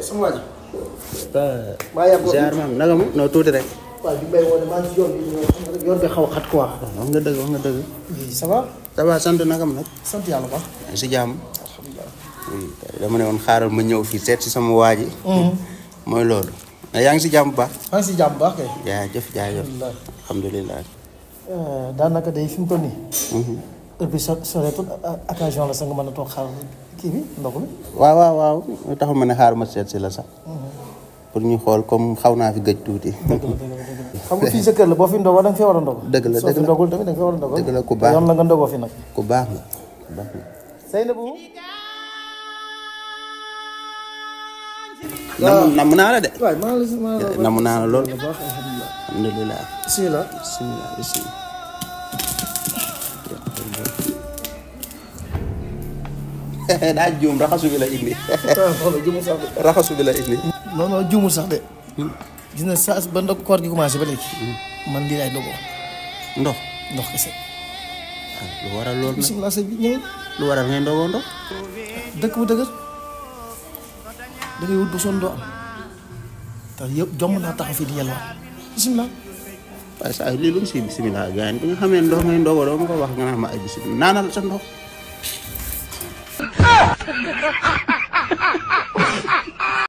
sama waa ji. maa yàgg ziar maam naka mu noo tuuti rek. waaw bi may wone maa ngi si yoon bi yoon bi xaw a xat quoi. wax nga dëgg wax nga dëgg. ça va. ça va sant naka mu nag. sant yàlla ba. si jàmm. alhamdulilah. oui dama ne woon xaaral ma ñëw fii seet si sama waa ji. mooy loolu. yaa ngi si jàmm bu baax. maa ngi si jàmm bu baax kay. jaajëf jaajëf. alhamdulilah. daanaka day fi mu toll nii. heure bi soreetul occasion la sax nga mën a toog xaar kii bi ndox mi. waaw waaw waaw lu tax ma ne xaar ma seet si la sax. pour ñu xool comme xaw naa fi gëj tuuti. xam nga fii sa kër la boo fi ndogoo da nga fee war a ndogo. dëgg la soo fi ndogul tamit da nga fee war a ndogo. dëgg la ku baax yoon la nga ndogoo fi nag. ku baax la ku baax la. Seynabou. namm naa la de. waay maa la namm naa la lool. baax alhamdulilah. alhamdulilah. bisimilah. bisimilah bisimilah. daa juum raxasu bi la indi. juumul sax de. raxasu bi la indi. non non juumul sax de. gis na saa ba ndog koor gi commencé ba léegi. man lii laay ndogoo. ndox kese. lu waral loolu nag bisimilah sëñ bi ñëwal. lu waral ngay ndogoo ndox. dëkk bu dëgër da ngay wut ba sonn doo am te yëpp jomb naa taxaw fii di yelwaan bisimilah. waaye saa lii lu mu si bisimilah gars yi bi nga xamee ndox ngay ndogoo doo ma ko wax nga naan ma ay bisimilah naanal sa ndox.